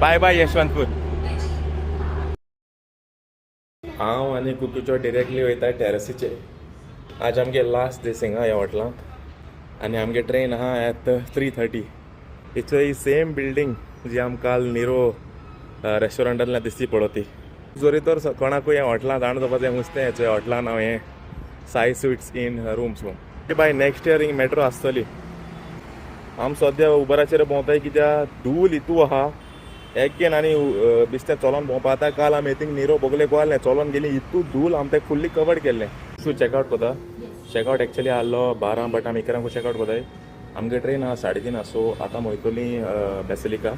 Bye bye Yesvantpur. हांव आनी कुकूचो directly वयता टॅरसीचेर. आज आमगे लास्ट दीस हिंगा ह्या हॉटलांत आनी आमगे ट्रेन आहा eight 3:30. It's he same building जी आमकां काल निरो रेस्टॉरंटांतल्यान दिसती पडती. जरी तर कोणाकूय ह्या हॉटलांत जाण जावपाचें नुस्तें हेचें हॉटलां नांव हें Sai sweets in rooms. By next year हिंग मेट्रो आसतली. आम सद्या उबराचेर भोंवताय कित्याक धूल इतू आहा एगेन आनी बिस्तें चलोन भोंवपा. आतां काल आमी थिंग निरो बोगले गोवालें चलोन गेली, इतू धूल आम तें फुल्ली कवर्ड केल्लें. सो चॅकआवट कोता. चॅकआवट एक्चुअली आहलो 12, बट आमी 11 चॅकआवट कोताय. आमगे ट्रेन आहा 3:30. सो आतां वयतली बेसिलिका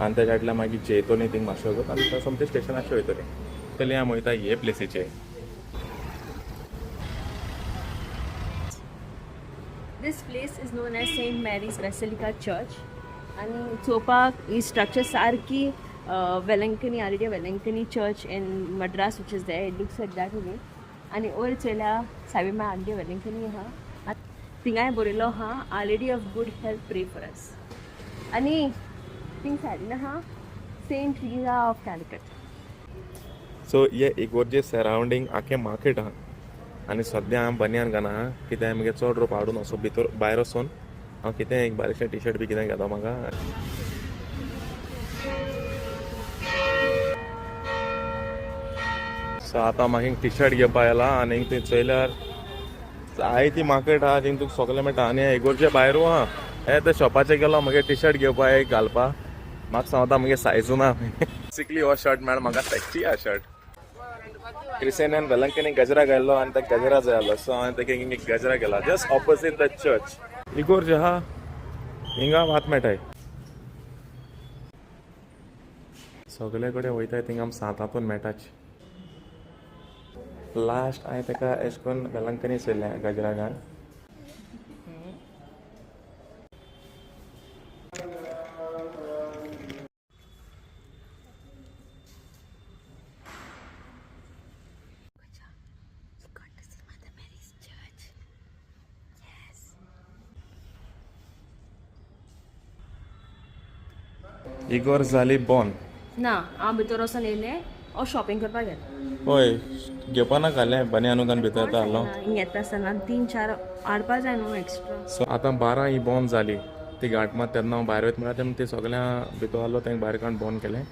आनी तेज्या फाटल्यान मागीर जेयतली थिंग मातशें वचत आनी सोमतें स्टेशनाचेर वयतली. पयलीं आमी वयता हे प्लेसीचेर. This place is known as Saint Mary's Basilica Church. आनी चोवपाक ही स्ट्रक्चर सारकी Velankanni, already Velankanni church in Madras which is there, it looks like that only. आनी वयर चोयल्या सायबी माय आलरेडी वेलंकनी आहा. थिंगाय बरयलो आहा, Our Lady of Good Health, pray for us. आनी thing सायडीन आहा Saint Teresa of Calicut. So हे इगोर्जे सरावंडींग आख्खें मार्केट आहा आनी सद्या हांव बनियान घालना आहा कित्याक मुगे चड रोप हाडून असो भितर भायर वचून हांव कितें एक बारीकशें टी शर्ट बी कितें घेता म्हाका. सो आतां म्हाका टी शर्ट घेवपा आयला आनी थंय चोयल्यार जायती मार्केट आहा थिंग तुका सगळें मेळटा. आनी इगोर्जे भायरू आहा. हे ते शॉपाचेर गेलो मुगे टी शर्ट घेवपा एक घालपा. म्हाका सांगता मुगे सायजू ना. बेसिकली हो शर्ट मेळ म्हाका, सेक्सी आहा शर्ट. क्रिसेनान वेलंकनी गजरा घाल्लो आनी ताका गजरा जाय आसलो, सो हांवें ताका एक गजरा केला. जस्ट ऑपोजीट the church इगोर्ज आहा, हिंगा भात मेळटाय. सगळे कडेन वयताय थिंगा आम सांतातून मेळटाच. लास्ट हांवें ताका एशें करून वेलंकनी चोयलें गजरा घाल. You got to see Mother Mary's church. Yes. इगोर्ज जाली बंद. ना, हांव भितर वचोन येयलें हांव शॉपिंग करपाक गेलें. हय, घेवपा नाका आहलें बनियानू घालून भितर येता आहलो. हिंग येता आसतना तीन चार हाडपा जाय न्हू एक्स्ट्रा. सो आतां 12 ही बंद जाली ती गांठ मात. तेन्ना हांव भायर वयता म्हळ्यार तेन्ना ती सगळ्यां भितर आहलो, तेंका भायर काडून बंद केलें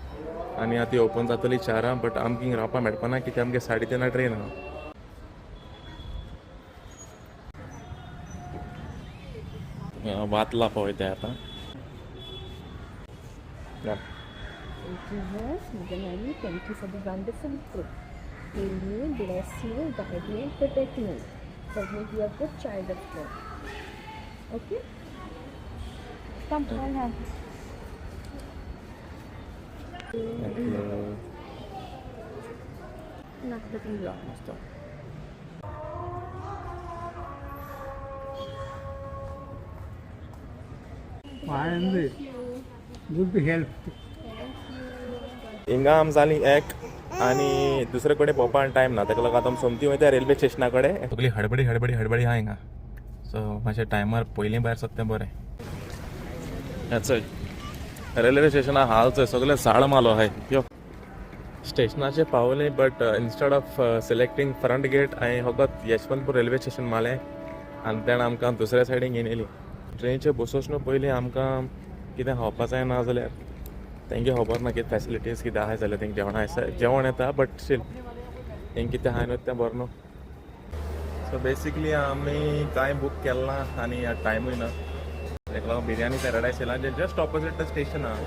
आनी आतां ती ओपन जातली 4, बट आमकां हिंग रावपा मेळपा ना कित्याक आमगे 3:30 ट्रेन आहा. वात लावपा वयता आतां. Jesus, Mother Mary, thank you for the wonderful trip. Heal me, bless me, guide me, and protect me. Help me be a good child of God. Okay? Come, I'll have. Thank you. Nothing. या मस्त. And good health. हिंगा आम जाली एक आनी दुसरे कडेन भोंवपाक टायम ना. ताका लागून आतां आमी सोमती वयता रेल्वे स्टेशना कडेन. सगळी हडबडी हडबडी हडबडी आहा हिंगा. सो मातशें टायमार पयलीं भायर सरता तें बरें. हें चोय, रेल्वे स्टेशना हाल चोय, सगळें झाड मालो आहाय. यो स्टेशनाचेर पावले, but instead of selecting front gate हांवें फकत यशवंतपूर रेल्वे स्टेशन मारलें आनी तेणें आमकां दुसऱ्या सायडीन घेवन येयली. ट्रेनीचेर बसोच न्हू पयलीं आमकां कितें खावपा जाय ना जाल्यार तेंगे खबर ना कितें फेसिलिटीज कितें आहाय जाल्यार तेंगे जेवण आसा, जेवण येता, बट स्टील तेंगे कितें आहाय न्हू तें बरें न्हू. सो बेसिकली आमी कांय बूक केलें ना आनी टायमूय ना. ताका लागून बिर्याणी पॅराडायस येयला जे जस्ट ऑपोजीट the station आहा.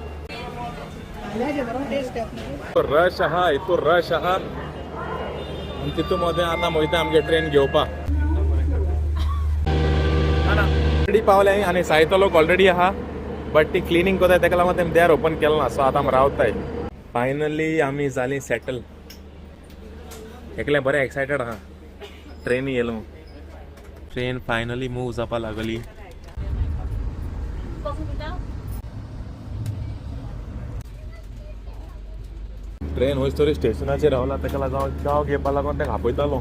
रश आहा, हितूर रश आहा आनी तितू मदें आतां वयता आमगे ट्रेन घेवपा. ऑलरेडी पावले आनी जायतो लोक ऑलरेडी आहा, बट ती क्लिनींग करताय, ताका लागून तेमी दार ओपन केलें ना. सो आतां आमी रावताय. फायनली आमी जाली सेटल. एकलें बरें एक्सायटेड आहा ट्रेनी येयलो. ट्रेन फायनली मूव जावपा लागली. कॉफी पिता? ट्रेन वयस तरी स्टेशनाचेर रावला, ताका लागून हांव च्याव घेवपा लागून ताका आपयतालो.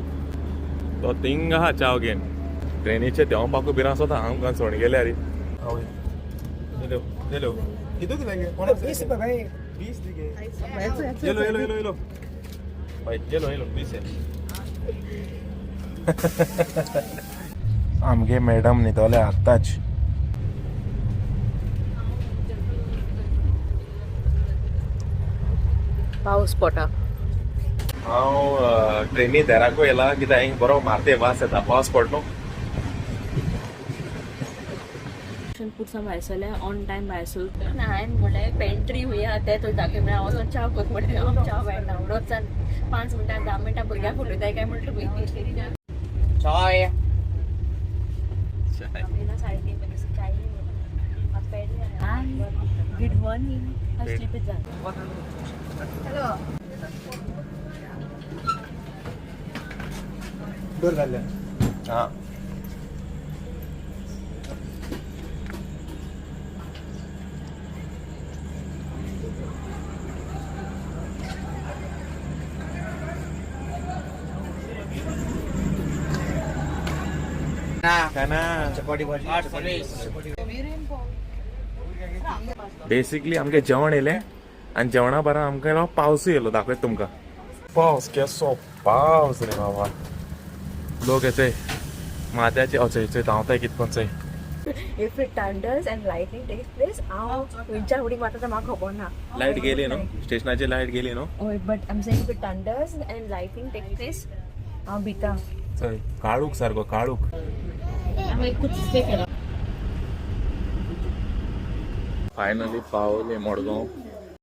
तो थिंग आहा च्याव घेवन. ट्रेनीचे देंवपाकूय भिरांत जाता आमकां सोड गेल्यार. हॅलो हॅलो, कितू कितें? 20 रुपये भाई. 20 दी ये लो ये लो ये लो ये लो भाई, ये लो ये लो, 20 है. आमगे मॅडम न्हिदोले आत्ताच. पावस पोटा. हांव ट्रेनी देराकूय येयला कित्याक हिंग बरो मारते वास येता, पावस पडलो. पुढचा भायर सरल्या, ऑन टायम भायर सरता ना. हांवें म्हणलें पेंट्री हुंय आहा तें तुका दाखय म्हळ्यार हांव वचोन च्या कर म्हणलें. हांव च्या मेळना वचन 5 मिनटां 10 मिनटां भुरग्यांक फुटयताय काय म्हणटा पयलीं. चाय. 3:30 चाय. Good morning. बरं झालं. हां. काय ना, बेसिकली आमगे जेवण येयलें आनी जेवणा बारा आमकां येयलो पावसूय येयलो. दाखयता तुमकां पावस केसो पावस रे बाबा. लोक येते माथ्याचे अचय चय धांवताय कितकोन चय. If it thunders and lightning takes place, हांव खंयच्यान उडी मारता तें म्हाका खबर ना. लायट गेली न्हू, स्टेशनाची लायट गेली न्हू. हय, but I am saying if it thunders and lightning takes place, हांव भिता. चय काळूक सारको काळूक. फायनली पावले मडगांव.